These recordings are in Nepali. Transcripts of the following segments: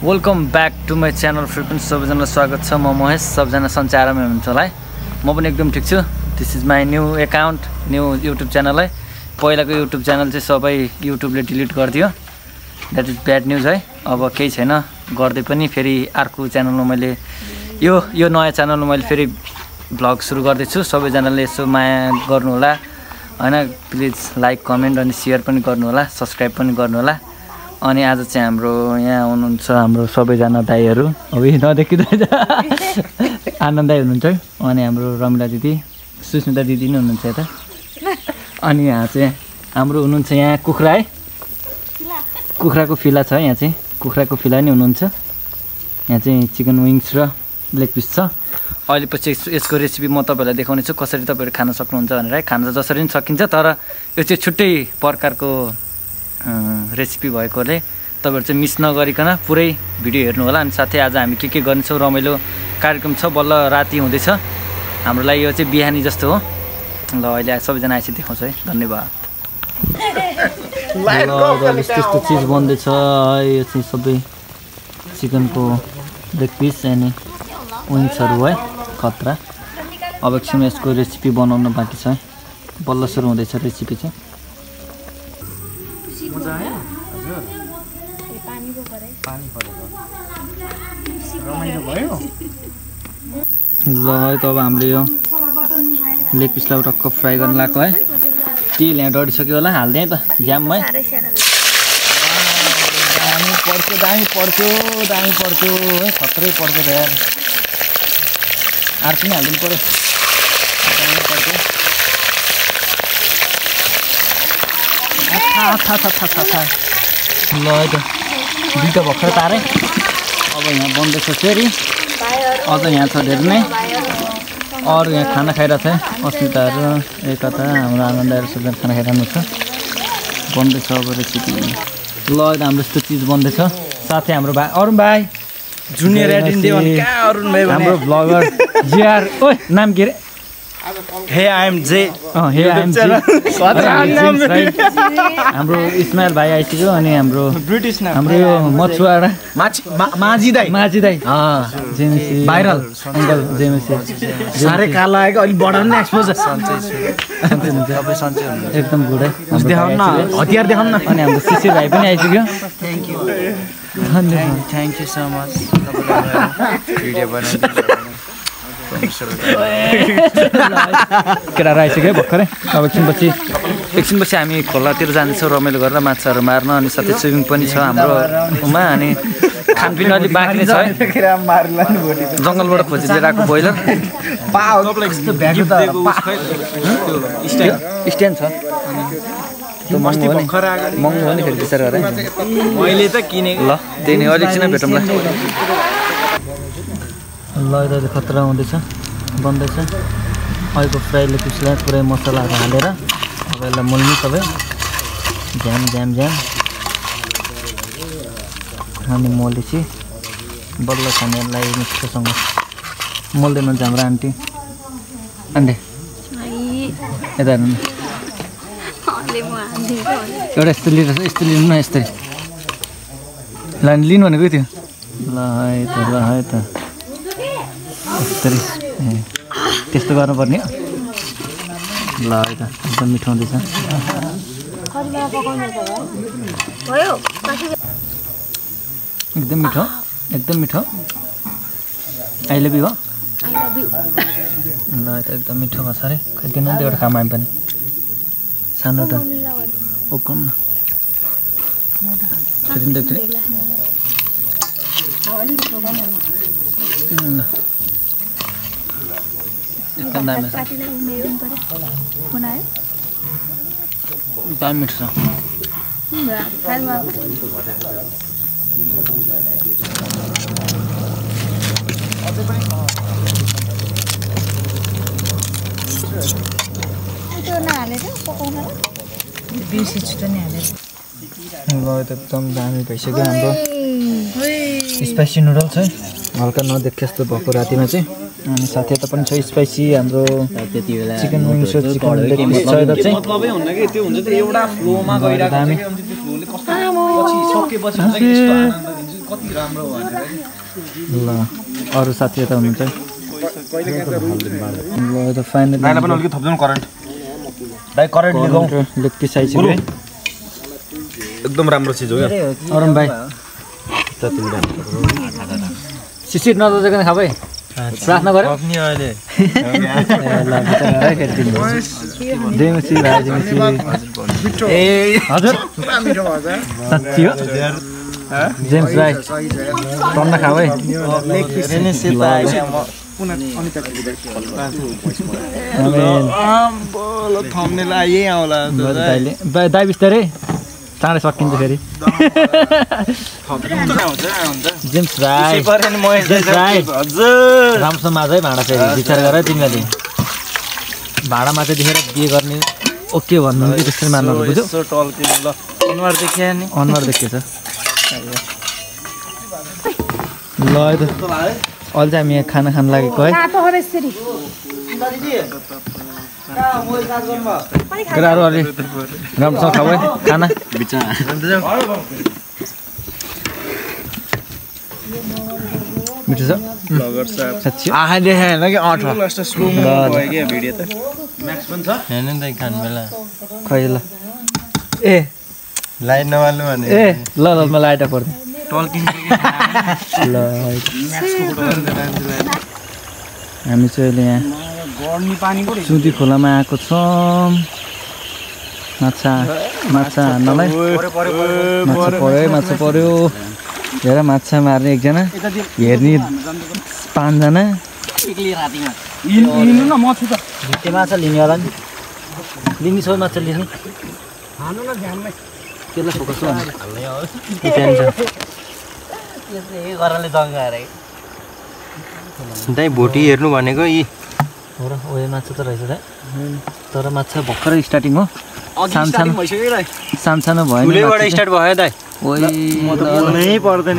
Welcome back to my channel frequence. सबैजनालाई स्वागत छ। म महेश। सबजना सन्चै आरामै हुनुहुन्छ होला है। म पनि एकदम ठिक छु। This is my new account, new YouTube channel है। पहिलाको युट्युब च्यानल चाहिँ सबै युट्युबले डिलिट गरिदियो। द्याट इज ब्याड न्युज है। अब केही छैन, गर्दै पनि फेरि अर्को च्यानलमा मैले यो नयाँ च्यानलमा मैले फेरि भ्लग सुरु गर्दैछु। सबैजनाले यसो माया गर्नु होला हैन। प्लिज लाइक, कमेन्ट अनि सेयर पनि गर्नु होला, सब्स्क्राइब पनि गर्नु होला। अनि आज चाहिँ हाम्रो यहाँ हुनुहुन्छ हाम्रो सबैजना दाइहरू। अब नदेखिँदै आनन्द दाइ हुनुहुन्छ है। अनि हाम्रो रमिला दिदी, सुस्मिता दिदी नै हुनुहुन्छ यता। अनि यहाँ चाहिँ हाम्रो हुनुहुन्छ यहाँ कुखुरा है, कुखुराको फिला छ। यहाँ चाहिँ कुखुराको फिला नै हुनुहुन्छ। यहाँ चाहिँ चिकन विङ्स र लेग पिस छ। अहिले पछि यसको रेसिपी म तपाईँहरूलाई देखाउने छु, कसरी तपाईँहरू खान सक्नुहुन्छ भनेर है। खान त जसरी पनि सकिन्छ, तर यो चाहिँ छुट्टै प्रकारको रेसिपी भएकोले तपाईँहरू चाहिँ मिस नगरिकन पुरै भिडियो हेर्नु होला। अनि साथै आज हामी के गर्नेछौँ, रमाइलो कार्यक्रम छ। बल्ल राति हुँदैछ हाम्रो लागि, यो चाहिँ बिहानी जस्तो हो। ल अहिले सबैजना आएपछि देखाउँछ है। धन्यवाद। त्यस्तो चिज बन्दैछ है। यो चाहिँ सबै चिकनको लेग पिस अनि विङ्सहरू है, खतरा। अब एकछिन यसको रेसिपी बनाउन बाँकी छ है। बल्ल सुरु हुँदैछ रेसिपी चाहिँ। ल है त अब हामीले यो लेग पिसलाई टक्क फ्राई गर्न लाग्यो है। तेल यहाँ डढिसक्यो होला, हाल्दै है त ज्याममै। दामी पर्छ है, खत्रै पर्छ त यार। अर्को पनि हालिदिनु पऱ्यो। ल है त दुईवटा भर्खर तारेँ। अब यहाँ बन्दैछ फेरि। अझ यहाँ छ धेरै नै। अरू यहाँ खाना खाइरहेको छ है। अस्मिताहरू, एकता, हाम्रो आनन्दहरू सबैजना खाना खाइरहनु छ। बन्दैछ अब रेसिपी। ल हाम्रो यस्तो चिज बन्दैछ। साथै हाम्रो भाइ अरुण भाइ, जुनियर एडिन्डे हाम्रो ब्लगर जिआर। ओइ नाम के अरे? हे आई एम जे। हे आई एम जे। हाम्रो इस्माइल भाइ आइसक्यो। अनि हाम्रो ब्रिटिस नाम, हाम्रो यो मछुवाडा माझी दाई भाइरल अङ्कल जेमेसी। साह्रै कालो आएको, अलिक बढाउनु न एक्सपोजर। एकदम गुड है। देखाउनु न, हतियार देखाउनु न। अनि हाम्रो सिसी भाइ पनि आइसक्यो। Thank you so much. Video बनाइदिनु। केटाहरू आइसक्यो है भर्खरै। अब एकछिनपछि हामी खोलातिर जान्छौँ रमाइलो गरेर माछाहरू मार्न। अनि साथै स्विमिङ पनि छ हाम्रोमा। अनि खानपिन अलिक बाँकी नै छ है। जङ्गलबाट खोजी लिएर आएको ब्रोइलर स्ट्यान्ड छ। महँगो हो नि फेरि विचार गरेर मैले त किनेको। ल त्यही नै अलिक चाहिँ भेटौँला। ल अहिले खतरा हुँदैछ, बन्दैछ। अहिलेको फ्राई लेग पिसलाई पुरै मसलाहरू हालेर अब यसलाई मोल्नु सबै झ्याम। अनि मोलेपछि बल्ल खानेहरूलाई मिठोसँग मोल्दै मान्छ हाम्रो आन्टी। यता हेर्नु न, एउटा यस्तो लिनु न। यस्तै लिनु भनेको थियो। ल है त यस्तरी त्यस्तो गर्नुपर्ने। ल है त एकदम मिठो हुँदैछ। एकदम मिठो। आई लभ यु हो। ल है त एकदम मिठो भएको छ अरे। खाइदिनु नि त एउटा खाम हामी पनि सानो त ओकम न। ल एकदम दामी मिठो छ। एकदम दामी भइसक्यो हाम्रो स्पाइसी नुडल्स है। हल्का नदेखे जस्तो भएको रातिमा चाहिँ। अनि साथै त पनि छ स्पाइसी हाम्रो त्यतिबेला चिकन विङ्स र चिकन लेग पिस छ। यता चाहिँ मतलबै हुन्न के त्यो हुन्छ त एउटा फ्लोमा गइराको हुन्छ कि त्यो फ्लोले कस्तो पछि सकेपछि हुन्छ कि यस्तो आनन्द दिन्छ। ल अरू साथी यता हुनुहुन्छ ल त फाइनली नाइला पनि अलिकति थप्दैन करेन्ट दाइ करेन्ट लगाऊ लेग आइसक्यो है एकदम राम्रो चिज हो क्या अरुण भाइ सिसिट नदोजेकन खा भाइ प्रार्थना गरे नि अहिले जेमसी भाइ जेमसी ए हजुर साँच्ची हो जेम्स भाइ टन्ना खा भाइ दाइ बिस्तारै चाँडै सकिन्छ फेरि जेम्स भाइ राम्रोसँग माझै भाँडा फेरि विचार गर तिमीले भाँडामा चाहिँ देखेर बिहे गर्ने ओके भन्नु कि त्यसरी मान्नु बुझ्यो अनुहार देखियो छ ल त अहिले चाहिँ हामी यहाँ खाना खान लागेको है कुराहरू अलि राम्रोसँग खाऊ है खाना मिठो छ साँच्ची आँखा देखाएन कि खै ल ए लाइट नमाल्नु भने ए ल ल म लाइट पर्दैन ल हामी चाहिँ अहिले यहाँ सुदी खोलामा आएको छौँ माछा हान्नलाई माछा पर्यो हेर माछा मार्ने एकजना हेर्ने 5 जना भित्ते माछा लिने होला नि लिने छ माछा लिने त्यसलाई फोकस दाइ भोटी हेर्नु भनेको यी हो र ओए माछा त रहेछ त तर माछा भर्खरै स्टार्टिङ हो सानो भयो नि स्टार्ट भयो दाइ ओइ पर्दैन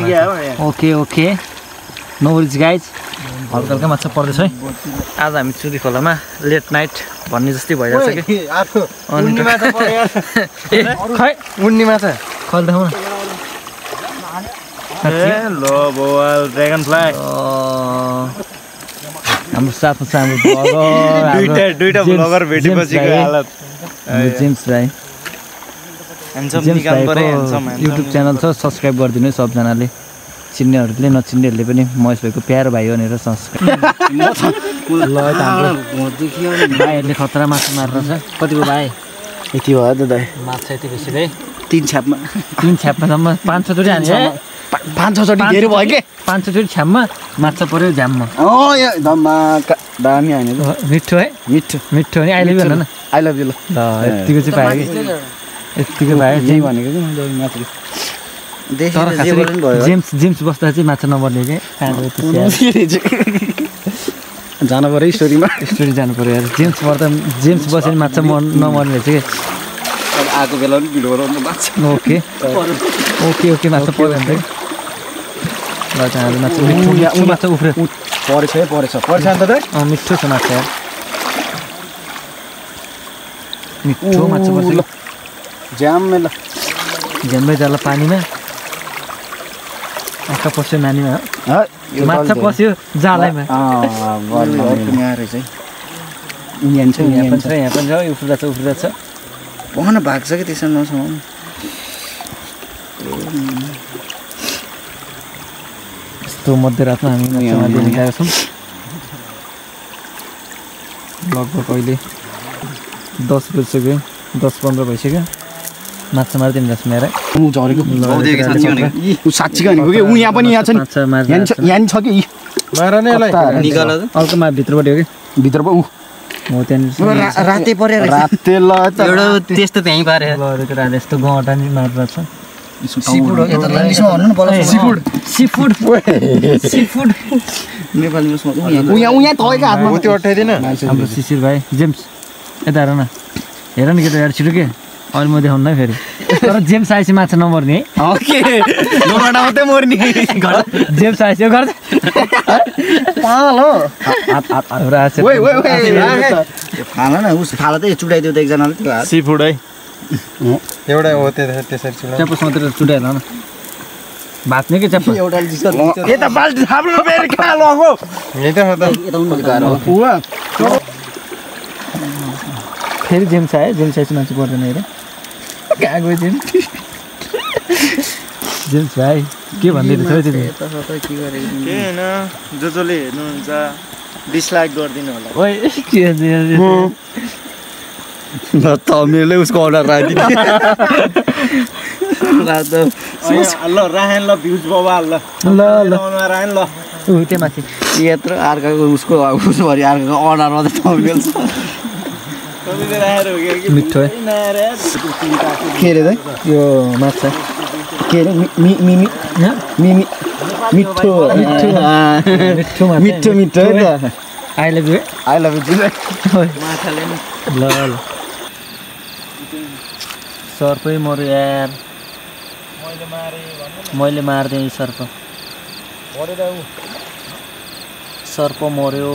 कि ओके नो वरिज गाइज हल्का माछा पर्दैछ है आज हामी चुरी खोलामा लेट नाइट भन्ने जस्तै भइरहेछ कि खै मुन्नी माछा खल्दाउँ ड्रागन फ्लाई हाम्रो साथमा सानो दुईटा ब्लगर भेटेपछिको हालत जेम्स भाइ युट्युब च्यानल छ सब्सक्राइब गरिदिनु है सबजनाले चिन्नेहरूले नचिन्नेहरूले पनि महेश भाइको प्यारो भाइ भनेर सब्सक्राइब ल भाइहरूले खतरा माछा मारेर छ कतिको भाइ यति भयो त दाइ माछा यति बेसी भाइ 3 छ्यापमा सम्म 5-6 चोटि हान्छ 5-6 चोटि धेरै भयो के 5-6 चोटि छ्याममा माछा पर्यो झ्याममा दामी होइन मिठो है मिठो नि आई लभ यु भन न आई लभ यु ल यतिको चाहिँ पायो कि यतिको पायो त्यही भनेको कि माछा जेम्स बस्दा चाहिँ माछा नमर्ने के जानु पर्यो स्टोरी जानु पर्यो यार जेम्स बस्यो भने माछा नमर्ने रहेछ कि आएको बेला पनि भिडियो बनाउनु माछा ओके माछा पर्यो भने चाहिँ माछा उफ्रे परेछ अन्त त मिठो छ माछा यार मिठो माछा पर्छ झ्याम्मै जाला पानीमा आँखा पस्यो नानीमा माछा पस्यो जालैमा यहाँ पनि छ उफ्रिरहेछ भन भाग्छ कि त्यसमा नसमाउनु यस्तो मध्यरातमा हामी माछा मार्दै गएका छौँ लगभग अहिले 10 बजिसक्यो 10-15 भइसक्यो माछा मार्दिनु रहेछ मेरो साँच्ची भनेको कि ऊ यहाँ पनि यहाँ छ नि यहाँ छ कि अर्को मा भित्रबाट हो कि भित्र पो हो त्यहाँनिर राते पऱ्यो राते ल त्यस्तो त्यहीँ पारे यस्तो गहटा नि मार्दा छ हाम्रो शिशिर भाइ जेम्स यता हेर न हेर नि केटा छिटो के अहिले म देखाउनु है फेरि तर जेम्स आएपछि माछा नमर्ने जेम्स आएपछि फाला त चुडाइदियो त एकजनाले सी फुड है एउटा हो त्यसरी च्यापस मात्रै चुडाइहाल न भाच्ने के चप्पल एउटा यता बाल्टी थाप्नु फेरि कहाँ लगो फेरि जेम्स आयो जेम्स आएपछि मान्छे पर्दैन हेर कहाँ गयो जेम्स भाइ के भन्दै रहेछ के होइन जसले हेर्नुहुन्छ डिसलाइक गरिदिनु होला ओइ के तमिलले उसको अर्डर राखिदिने ल राखेन ल भ्युज बाबा ल राखेन ल त्यो माथि यत्रो अर्काको उसको उसभरि अर्काको अर्डर मात्रै तमिल छ तपाईँले राखेर हो कि मिठो है के अरे दाइ यो माछा के अरे मिमी मिमी मिठो मिठो मिठो मिठो है त I love you I love you माछाले नि ल सर्पै मऱ्यो यार मैले मारिदिएँ सर्प सर्प मऱ्यो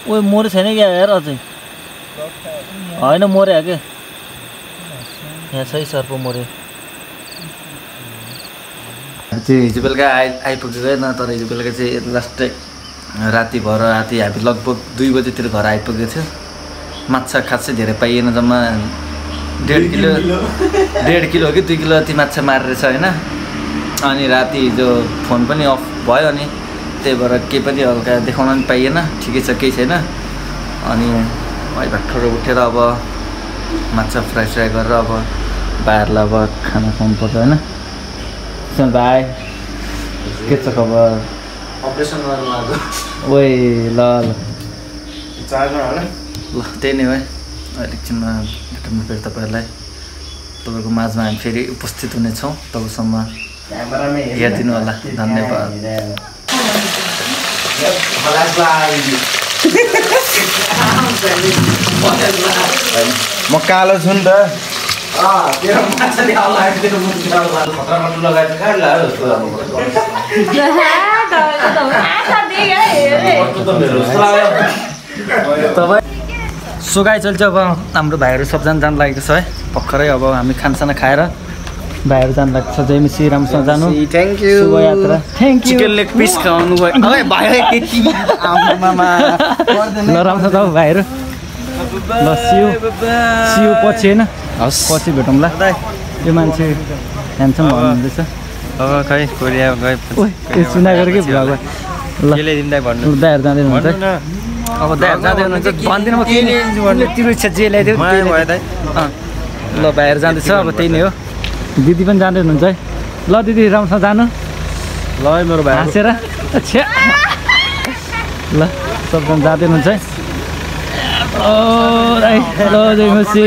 ओ मऱ्यो छैन क्या यार अझै होइन मऱ्यो क्या यहाँ सही सर्प मऱ्यो चाहिँ हिजो बेलुका आइपुगेन तर हिजो बेलुका चाहिँ लास्टै राति भएर राति हामी लगभग 2 बजीतिर घर आइपुगेको थियो माछा खासै धेरै पाइएन जम्मा 1.5 किलो 1.5 किलो हो कि 2 किलो जति माछा मारेछ होइन अनि राति हिजो फोन पनि अफ भयो अनि त्यही भएर केही पनि हल्का देखाउन पनि पाइएन ठिकै छ केही छैन अनि अहिले भर्खर उठेर अब माछा फ्राई गरेर अब भाइहरूलाई अब खाना खुवाउनुपर्छ होइन सुन भाइ के छ खबर अपरेसन गर्नु लाग्यो ओइ ल चार्जर होला ल त्यही नै हो है अहिले एकछिनमा भेटौँ फेरि तपाईँहरूलाई तपाईँको माझमा हामी फेरि उपस्थित हुनेछौँ तबसम्म हेरिदिनु होला धन्यवाद म कालो छु नि त सो गाइस चल्छ अब हाम्रो भाइहरू सबजना जानु लागेको छ है भर्खरै अब हामी खानासाना खाएर भाइहरू जानु लागेको छ जय मिसी राम्रोसँग जानु थ्याङ्क यू शुभयात्रा thank you chicken leg piece खाउनु भयो अरे भाइ आमामा ल राम्रोसँग जाऊ भाइहरू ल सियो पछि होइन पछि भेटौँ ल यो मान्छे ह्यान्डसम भन्नुहुँदैछ अब खै कोरिया गए त्यो सुना गरेर के भ्लग ल दाइहरू जाँदै हुनुहुन्छ अब दाइहरू जाँदै हुनुहुन्छ भन्दिनँ म के तिम्रो इच्छा जे ल्याइदियो ल भाइहरू जाँदैछ अब त्यही नै हो दिदी पनि जाँदै हुनुहुन्छ है ल दिदी राम्रोसँग जानु ल मेरो भाइ हाँसेर ल सबजना जाँदै हुनुहुन्छ है हेलो जयमसी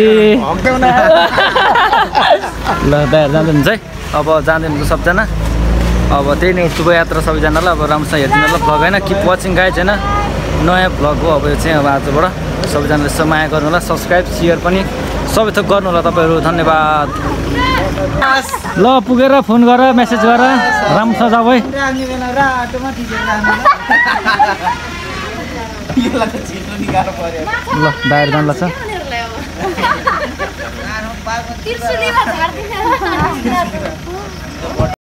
ल दाइहरू जाँदै हुनुहुन्छ है अब जाँदै हुनुहुन्छ सबजना अब त्यही नै शुभयात्रा सबैजनालाई अब राम्रोसँग हेरिदिनु ल भ्लग होइन किप वाचिङ गाइज होइन नयाँ भ्लग हो अब यो चाहिँ अब आजबाट सबैजनाले यसो माया गर्नु होला सब्सक्राइब सेयर पनि सबै थोक गर्नु होला तपाईँहरू धन्यवाद ल पुगेर फोन गर मेसेज गर राम्रोसँग जाऊ है ल बाहिर जानु लाग्छ